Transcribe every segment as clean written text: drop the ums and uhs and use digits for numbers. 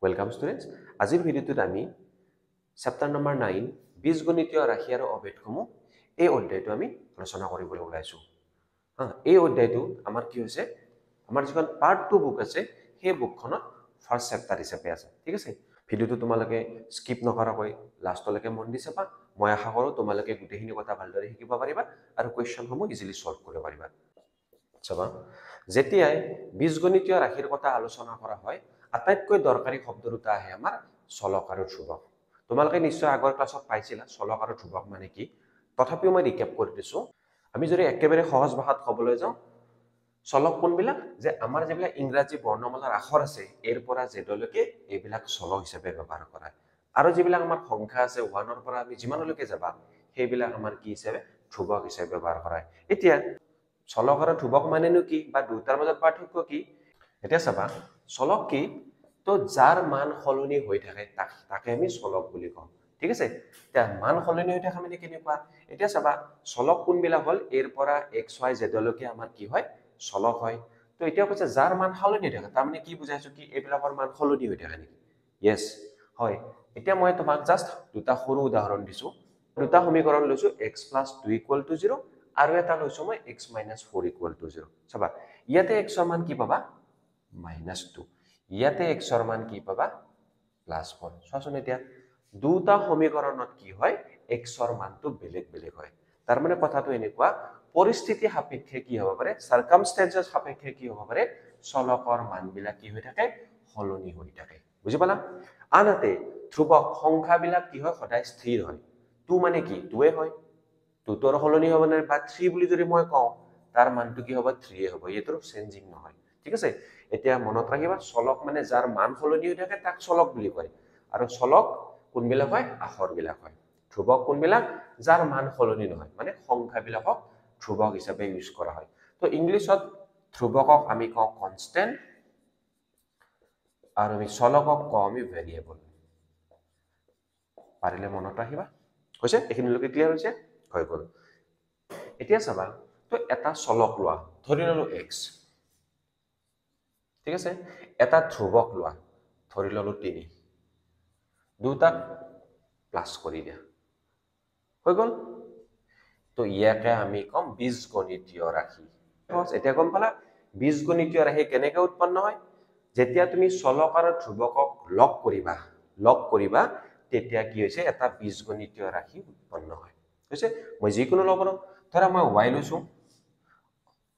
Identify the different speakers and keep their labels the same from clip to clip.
Speaker 1: Welcome students, আজিৰ ভিডিঅ'টোত আমি চেপ্টাৰ নম্বৰ 9 বীজগণিতীয় ৰাশি আৰু অভেদসমূহ এই অধ্যায়টো আমি আলোচনা কৰিবলৈ ওলাইছোঁ। এই অধ্যায়টো আমাৰ কি হৈছে, আমাৰ যিখন পাৰ্ট 2 বুক আছে সেই বুকখনত ফাৰ্ষ্ট চেপ্টাৰ হিচাপে আছে। ঠিক আছে, ভিডিঅ'টো তোমালোকে স্কিপ নকৰাকৈ লাষ্টলৈকে মন দি চাবা। মই আশা কৰোঁ তোমালোকে গোটেইখিনি কথা ভালদৰে শিকিব পাৰিবা আৰু কুৱেশ্যনসমূহ ইজিলি ছল্ভ কৰিব পাৰিবা। চাবা, যেতিয়াই বীজগণিতীয় ৰাশিৰ কথা আলোচনা কৰা হয়, আটাইতকৈ দৰকাৰী শব্দ দুটা আহে আমাৰ চলক আৰু ধ্ৰুৱক। তোমালোকে নিশ্চয় আগৰ ক্লাছত পাইছিলা চলক আৰু ধ্ৰুৱক মানে কি, তথাপিও মই ৰিকেপ কৰি দিছোঁ। আমি যদি একেবাৰে সহজ ভাষাত ক'বলৈ যাওঁ, চলক কোনবিলাক, যে আমাৰ যিবিলাক ইংৰাজী বৰ্ণমালাৰ আখৰ আছে এৰ পৰা জেডলৈকে এইবিলাক চলক হিচাপে ব্যৱহাৰ কৰা হয়। আৰু যিবিলাক আমাৰ সংখ্যা আছে 1ৰ পৰা আমি যিমানলৈকে যাবা সেইবিলাক আমাৰ কি হিচাপে, ধ্ৰুৱক হিচাপে ব্যৱহাৰ কৰা হয়। এতিয়া চলক আৰু ধ্ৰুৱক মানেনো কি বা দুটাৰ মাজত পাৰ্থক্য কি, এতিয়া চাবা। চলক কি, তো যাৰ মান সলনি হৈ থাকে তাকে আমি চলক বুলি কওঁ। ঠিক আছে, এতিয়া মান সলনি হৈ থাকে মানে কেনেকুৱা, এতিয়া চাবা চলক কোনবিলাক হ'ল, এৰ পৰা এক্স ৱাই জেডলৈকে আমাৰ কি হয়, চলক হয়। তো এতিয়া কৈছে যাৰ মান সলনি হৈ থাকে, তাৰমানে কি বুজাইছো, কি এইবিলাকৰ মান সলনি হৈ থাকে নেকি? য়েছ হয়। এতিয়া মই তোমাক জাষ্ট দুটা সৰু উদাহৰণ দিছো, দুটা সমীকৰণ লৈছো, x plus 2 equal to 0 আৰু এটা লৈছো মই এক্স মাইনাছ 4 ইকুৱেল টু 0। চাবা ইয়াতে এক্সৰ মান কি পাবা, মাইনাছ 2, ইয়াতে এক্সৰ মান কি পাবা, প্লাছ 4। চোৱাচোন এতিয়া দুটা সমীকৰণত কি হয়, এক্সৰ মানটো বেলেগ বেলেগ হয়। তাৰমানে কথাটো এনেকুৱা, পৰিস্থিতি সাপেক্ষে কি হ'ব পাৰে, চাৰ্কামষ্টেঞ্চেছ সাপেক্ষে কি হ'ব পাৰে, চলকৰ মানবিলাক কি হৈ থাকে, সলনি হৈ থাকে। বুজি পালা? আনহাতে ধ্ৰুৱক সংখ্যাবিলাক কি হয়, সদায় স্থিৰ হয়। 2 মানে কি, 2 হয়, 2টো আৰু সলনি হ'ব নোৱাৰে। বা 3 বুলি যদি মই কওঁ, তাৰ মানটো কি হ'ব, 3 হ'ব, এইটোৰ চেঞ্জিং নহয়। ঠিক আছে, এতিয়া মনত ৰাখিবা, চলক মানে যাৰ মান সলনি হৈ থাকে তাক চলক বুলি কয়। আৰু চলক কোনবিলাক হয়, আখৰবিলাক হয়। ধ্ৰুৱক কোনবিলাক, যাৰ মান সলনি নহয়, মানে সংখ্যাবিলাকক ধ্ৰুৱক হিচাপে ইউজ কৰা হয়। তো ইংলিছত ধ্ৰুৱকক আমি কওঁ কনষ্টেণ্ট আৰু আমি চলকক কওঁ আমি ভেৰিয়েবল। পাৰিলে মনত ৰাখিবা। হৈছে, এইখিনিলৈকে ক্লিয়াৰ হৈছে, হৈ গ'ল। এতিয়া চাবা, তো এটা চলক লোৱা, ধৰি ললো এক্স, ঠিক আছে, এটা ধ্ৰুৱক লোৱা, ধৰি ললো 3, দুটাক প্লাছ কৰি দিয়া, হৈ গ'ল। তো ইয়াকে আমি ক'ম বীজগণিতীয় ৰাশি। এতিয়া গম পালা বীজগণিতীয় ৰাশি কেনেকে উৎপন্ন হয়। যেতিয়া তুমি চলক আৰু ধ্ৰুৱকক লগ কৰিবা তেতিয়া কি হৈছে, এটা বীজগণিতীয় ৰাশি উৎপন্ন হয়। হৈছে, মই যিকোনো ল'ব পাৰোঁ, ধৰা মই ৱাই লৈছোঁ,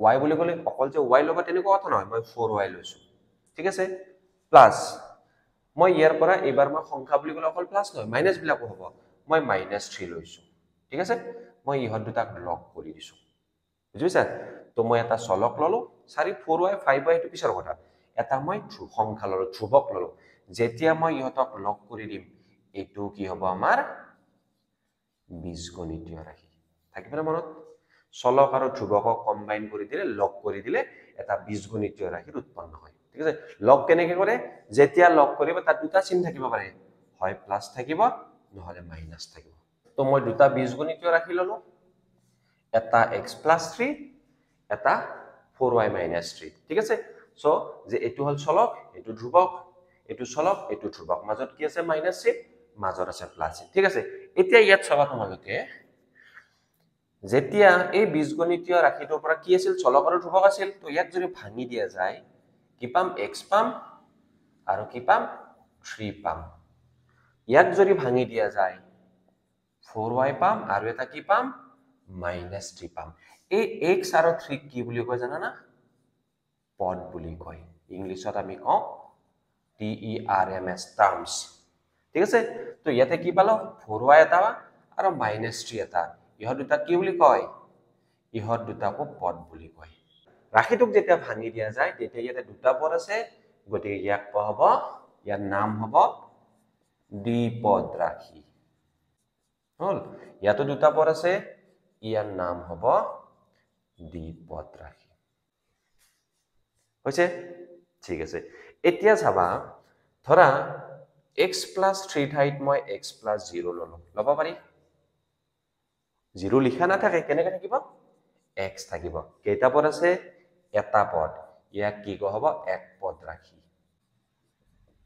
Speaker 1: ৱাই বুলি ক'লে অকল যে ৱাই ল'বা তেনেকুৱা কথা নহয়, মই 4y লৈছোঁ, ঠিক আছে, প্লাছ মই ইয়াৰ পৰা এইবাৰ মই সংখ্যা বুলি ক'লে অকল প্লাছ নহয়, মাইনাছবিলাকো হ'ব, মই মাইনাছ 3 লৈছোঁ, ঠিক আছে, মই ইহঁত দুটাক লগ কৰি দিছোঁ। বুজি পাইছা? তো মই এটা চলক ল'লোঁ, 4y 5y এইটো পিছৰ কথা, এটা মই সংখ্যা ল'লোঁ, ধ্ৰুৱক ল'লোঁ। যেতিয়া মই ইহঁতক লগ কৰি দিম, এইটো কি হ'ব, আমাৰ বীজগণিতীয় ৰাশি। থাকিবনে মনত? চলক আৰু ধ্ৰুৱকক কম্বাইন কৰি দিলে, লগ কৰি দিলে এটা বীজগণিতীয় ৰাশিৰ উৎপন্ন হয়। ঠিক আছে, লগ কেনেকে কৰে, যেতিয়া লগ কৰিব তাত দুটা চিন থাকিব পাৰে, হয় প্লাছ থাকিব নহ'লে মাইনাছ থাকিব। তো মই দুটা বীজগণিতীয় ৰাশি ল'লো, এটা এক্স প্লাছ 3, এটা 4y minus 3। ঠিক আছে, চ' যে এইটো হ'ল চলক, এইটো ধ্ৰুৱক, এইটো চলক, এইটো ধ্ৰুৱক, মাজত কি আছে, মাইনাছ চিন, মাজত আছে প্লাছ চিন। ঠিক আছে, এতিয়া ইয়াত চাবা তোমালোকে, যেতিয়া এই বীজগণিতীয় ৰাশিটোৰ পৰা কি আছিল, চলক আৰু ধ্ৰুৱক আছিল, তো ইয়াক যদি ভাঙি দিয়া যায় কি পাম, এক্স পাম আৰু কি পাম, 3 পাম। ইয়াক যদি ভাঙি দিয়া যায় 4y পাম আৰু এটা কি পাম, মাইনাছ 3 পাম। এই এক্স আৰু 3 কি বুলি কয় জানানা, পদ বুলি কয়। ইংলিছত আমি কওঁ TERMS, terms. ঠিক আছে, তো ইয়াতে কি পালো, 4y এটা আৰু মাইনাছ 3 এটা, ইহঁত দুটাক কি বুলি কয়, ইহঁত দুটাকো পদ বুলি কয়। ৰাশিটোক যেতিয়া ভাঙি দিয়া যায় তেতিয়া ইয়াতে দুটা পদ আছে, গতিকে ইয়াক কোৱা হ'ব, ইয়াৰ নাম হ'ব দ্বিপদ ৰাশি। হ'ল, ইয়াতো দুটা পদ আছে, ইয়াৰ নাম হ'ব দ্বিপদ ৰাশি। হৈছে, ঠিক আছে। এতিয়া চাবা, ধৰা এক্স প্লাছ 3 ঠাইত মই এক্স প্লাছ 0 ল'লো, ল'ব পাৰি, 0 লিখা নাথাকে, কেনেকে থাকিব, এক্স থাকিব। কেইটা পদ আছে, এটা পদ, ইয়াক কি কোৱা হ'ব, এক পদ ৰাশি।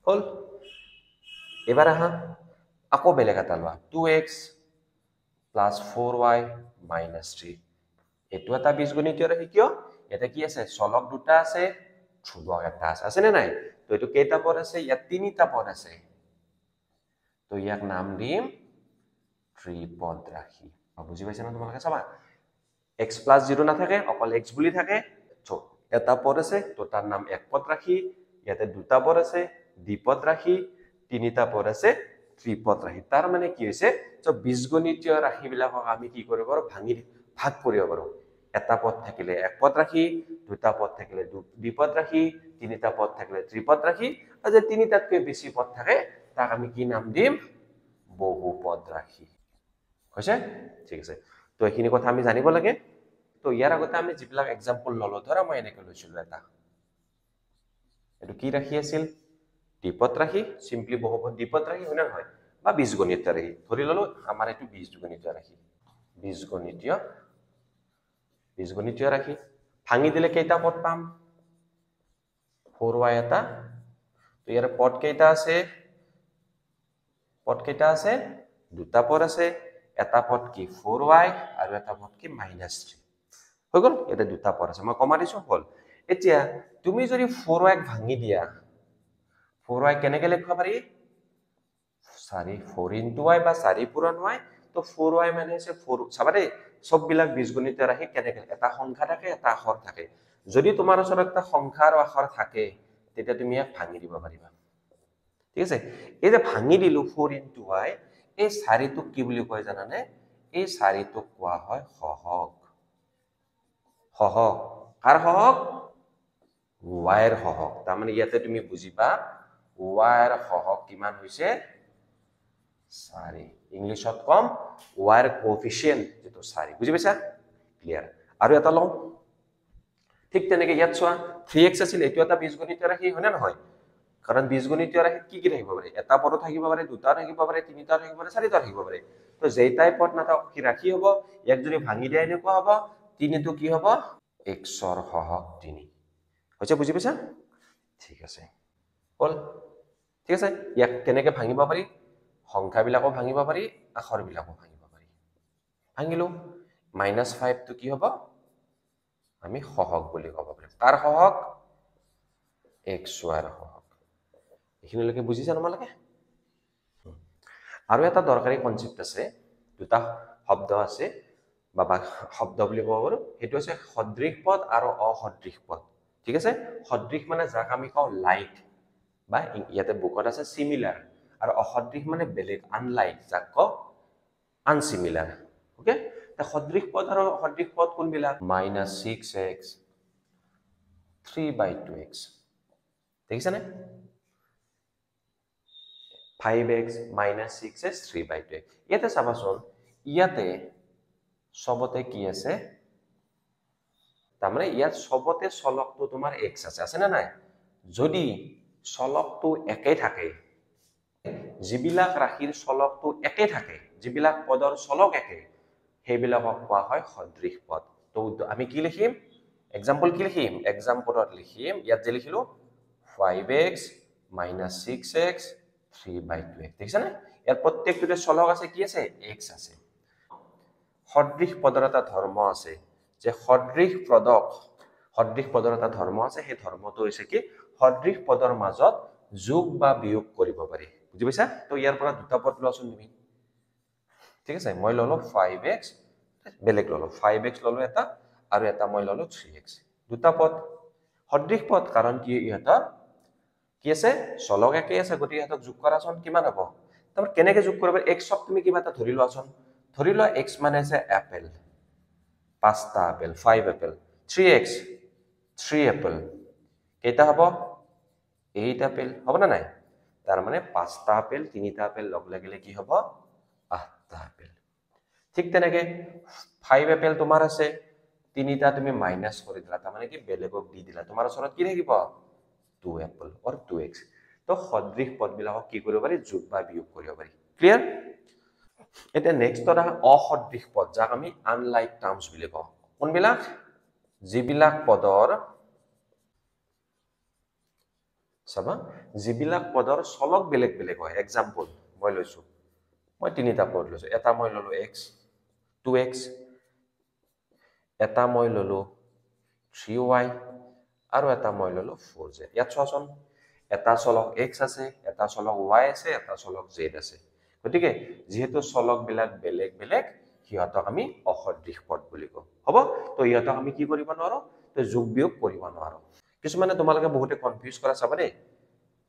Speaker 1: হ'ল। এবাৰ আহা আকৌ বেলেগ এটা লোৱা, 2x plus 4y minus 3। এইটো এটা বীজগণিতীয় ৰাশি, কিয়? ইয়াতে কি আছে? চলক দুটা আছে, ধ্ৰুৱক এটা আছে, আছেনে নাই? তো এইটো কেইটা পদ আছে? ইয়াত তিনিটা পদ আছে, তো ইয়াক নাম দিম ত্ৰিপদ ৰাশি। বুজি পাইছা না তোমালোকে? চাবা x plus 0 নাথাকে, অকল x বুলি থাকে। এটা পদ আছে তো তাৰ নাম এক পদ ৰাশি, ইয়াতে দুটা পদ আছে দ্বিপদ ৰাশি, তিনিটা পদ আছে ত্ৰিপদ ৰাশি। তাৰ মানে কি হৈছে? বীজগণিতীয় ৰাশিবিলাকক আমি কি কৰিব পাৰোঁ? ভাঙি ভাগ কৰিব পাৰোঁ। এটা পদ থাকিলে এক পদ ৰাশি, দুটা পদ থাকিলে দ্বিপদ ৰাশি, তিনিটা পদ থাকিলে ত্ৰিপদ ৰাশি, আৰু যে তিনিটাতকৈ বেছি পদ থাকে তাক আমি কি নাম দিম? বহুপদ ৰাশি। হৈছে? ঠিক আছে। তো এইখিনি কথা আমি জানিব লাগে। তো ইয়াৰ আগতে আমি যিবিলাক এক্সাম্পল ল'লো, ধৰা মই এনেকৈ লৈছিলোঁ এটা, এইটো কি ৰাশি আছিল? দ্বিপদ ৰাশি, চিম্পলি বহুপদ দ্বিপদ ৰাশি হয় নে নহয়? বা বীজগণিতীয় ৰাশি ধৰি ল'লো, আমাৰ এইটো বীজগণিতীয় ৰাশি, বীজগণিতীয় ৰাশি ভাঙি দিলে কেইটা পদ পাম? 4y এটা। তো ইয়াৰ পদ কেইটা আছে? পদ কেইটা আছে? দুটা পদ আছে। এটা পদ কি 4y আৰু এটা পদ কি -3। হৈ গ'ল, ইয়াতে দুটা পদ আছে, মই কমা দিছোঁ, হ'ল। এতিয়া তুমি যদি 4y ভাঙি দিয়া, 4y কেনেকৈ লিখিব পাৰি? 4 ইনটু y বা 4 পূৰণ y। তো 4y মানে হৈছে 4। চাবা দেই, চববিলাক বীজগণিতীয় ৰাশি কেনেকৈ, এটা সংখ্যা থাকে এটা আখৰ থাকে। যদি তোমাৰ ওচৰত এটা সংখ্যা আৰু আখৰ থাকে তেতিয়া তুমি ইয়াক ভাঙি দিব পাৰিবা। ঠিক আছে? এই যে ভাঙি দিলোঁ 4 ইনটু y, এই চাৰিটোক কি বুলি কয় জানানে? এই চাৰিটোক কোৱা হয় সহগ। সহগ কাৰ সহগ? ৱাইৰ সহগ। তাৰমানে ইয়াতে তুমি বুজিবা ৱাইৰ সহগ কিমান হৈছে? 4। ইংলিছত কম ৱাইৰ কোফিচিয়েণ্ট যিটো 4। বুজি পাইছা? ক্লিয়াৰ? আৰু এটা লওঁ, ঠিক তেনেকে ইয়াত চোৱা 3x আছিল, এইটো এটা বীজগণিতীয় ৰাশি হয়নে নহয়? কাৰণ বীজগণিতীয় ৰাশিত কি কি থাকিব পাৰে? এটা পদো থাকিব পাৰে, দুটা থাকিব পাৰে, তিনিটা থাকিব পাৰে, চাৰিটা থাকিব পাৰে। তো যেইটাই পদ নাথাকক কি ৰাশি হ'ব? ইয়াক যদি ভাঙি দিয়া এনেকুৱা হ'ব, তিনিটো কি হ'ব? এক্সৰ সহগ 3। হৈছে? বুজি পাইছা? ঠিক আছে, হ'ল। ঠিক আছে, ইয়াক কেনেকে ভাঙিব পাৰি? সংখ্যাবিলাকো ভাঙিব পাৰি, আখৰবিলাকো ভাঙিব পাৰি। ভাঙিলোঁ, -5টো কি হ'ব? আমি সহগ বুলি ক'ব পাৰিম। কাৰ সহগ? এক্স ৱাইৰ সহগ। এইখিনিলৈকে বুজিছা তোমালোকে? আৰু এটা দৰকাৰী কনচেপ্ট আছে, দুটা শব্দ আছে বা শব্দ বুলি ক'ব পাৰোঁ, সেইটো হৈছে সদৃশ পদ আৰু অসদৃশ পদ। ঠিক আছে? সদৃশ মানে যাক আমি কওঁ লাইক, বা ইয়াতে বুকত আছে চিমিলাৰ, আৰু অসদৃশ মানে বেলেগ, আনলাইক, যাক কওঁ আনচিমিলাৰ। অ'কে? সদৃশ পদ আৰু অসদৃশ পদ কোনবিলাক? -6x 3/2x, দেখিছানে? 5x -6x 3/2x। ইয়াতে চাবাচোন, ইয়াতে চবতে কি আছে? তাৰমানে ইয়াত চবতে চলকটো তোমাৰ x আছে, আছে নে নাই? যদি চলকটো একে থাকে, যিবিলাক ৰাশিৰ চলকটো একে থাকে, যিবিলাক পদৰ চলক একে, সেইবিলাকক কোৱা হয় সদৃশ পদ। তো আমি কি লিখিম? এক্সাম্পল কি লিখিম? এক্সাম্পলত লিখিম, ইয়াত যে লিখিলো 5x -6x 3/2x, দেখিছানে? ইয়াত প্ৰত্যেকটোতে চলক আছে, কি আছে? x আছে। সদৃশ পদৰ এটা ধৰ্ম আছে যে সদৃশ পদক, সদৃশ পদৰ এটা ধৰ্ম আছে, সেই ধৰ্মটো হৈছে কি? সদৃশ পদৰ মাজত যোগ বা বিয়োগ কৰিব পাৰি। বুজি পাইছা? তো ইয়াৰ পৰা দুটা পদ লোৱাচোন তুমি। ঠিক আছে, মই ল'লো 5x, বেলেগ ল'লো 5x ল'লো এটা, আৰু এটা মই ল'লো 3x। দুটা পদ সদৃশ পদ, কাৰণ কি ইহঁতৰ কি আছে? চলক একে আছে, গতিকে ইহঁতক যোগ কৰাচোন কিমান হ'ব? তাৰমানে কেনেকৈ যোগ কৰিব? এক্সক তুমি কিবা এটা ধৰি লোৱাচোন, ধৰি লোৱা এক্স মানে হৈছে এপেল, 5টা আপেল, 5 এপেল, 3x 3 Apple, কেইটা হ'ব? 8 আপেল হ'বনে নাই? তাৰমানে 5টা আপেল 3টা আপেল লগ লাগিলে কি হ'ব? 8টা আপেল। ঠিক তেনেকে 5 এপেল তোমাৰ আছে, 3টা তুমি মাইনাছ কৰি দিলা, তাৰমানে কি বেলেগক দি দিলা, তোমাৰ ওচৰত কি থাকিব? 2 এপল অৰ 2x। তো সদৃশ পদবিলাকক কি কৰিব পাৰি? যোগ বা বিয়োগ কৰিব পাৰি। ক্লিয়াৰ? এতিয়া নেক্সটত আহা অসদৃশ পদ, যাক আমি আনলাইক টাৰ্মছ বুলি কওঁ। কোনবিলাক? যিবিলাক পদৰ চাবা, যিবিলাক পদৰ চলক বেলেগ বেলেগ হয়। এক্সাম্পল মই লৈছোঁ, মই তিনিটা পদ লৈছোঁ। এটা মই ল'লোঁ এক্স, টু এক্স, এটা মই ল'লোঁ থ্ৰী ৱাই আৰু এটা মই ল'লোঁ ফ'ৰ জেড। ইয়াত চোৱাচোন, এটা চলক এক্স আছে, এটা চলক ৱাই আছে, এটা চলক জেড আছে। গতিকে যিহেতু চলকবিলাক বেলেগ বেলেগ, সিহঁতক আমি অসদৃশ পদ বুলি কওঁ। হ'ব, তো ইহঁতক আমি কি কৰিব নোৱাৰোঁ? তো যোগ বিয়োগ কৰিব নোৱাৰোঁ। কিছুমানে তোমালোকে বহুতে কনফিউজ কৰা চাবা দেই,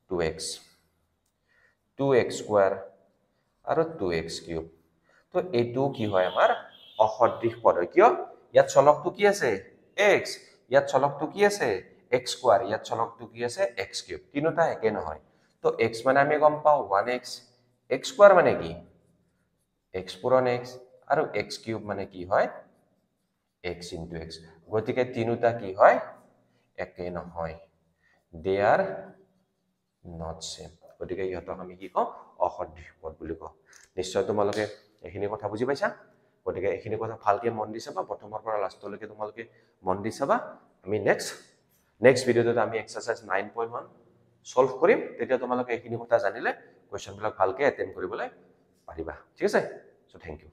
Speaker 1: two x, two x square আৰু টু এক্স কিউব। তো এইটো কি হয়? আমাৰ অসদৃশ পদ হয়। কিয়? ইয়াত চলকটো কি আছে? এক্স। ইয়াত চলকটো কি আছে? X square. ইয়াত চলকটো কি আছে? X cube. তিনিওটা একে নহয়। তো এক্স মানে আমি গম পাওঁ ওৱান এক্স, এক্স স্কোৱাৰ মানে কি? এক্স পূৰণ এক্স, আৰু এক্স কিউব মানে কি হয়? X into x. গতিকে তিনিওটা কি হয়? একে নহয়, they are not same. গতিকে ইহঁতক আমি কি কওঁ? অসদৃশ পদ বুলি কওঁ। নিশ্চয় তোমালোকে এইখিনি কথা বুজি পাইছা। গতিকে এইখিনি কথা ভালকৈ মন দি চাবা, প্ৰথমৰ পৰা লাষ্টলৈকে তোমালোকে মন দি চাবা। আমি নেক্সট ভিডিঅ'টোত আমি এক্সাৰচাইজ 9.1 ছল্ভ কৰিম। তেতিয়া তোমালোকে এইখিনি কথা জানিলে কুৱেশ্যনবিলাক ভালকৈ এটেণ্ড কৰিবলৈ পাৰিবা। ঠিক আছে, চ' thank U.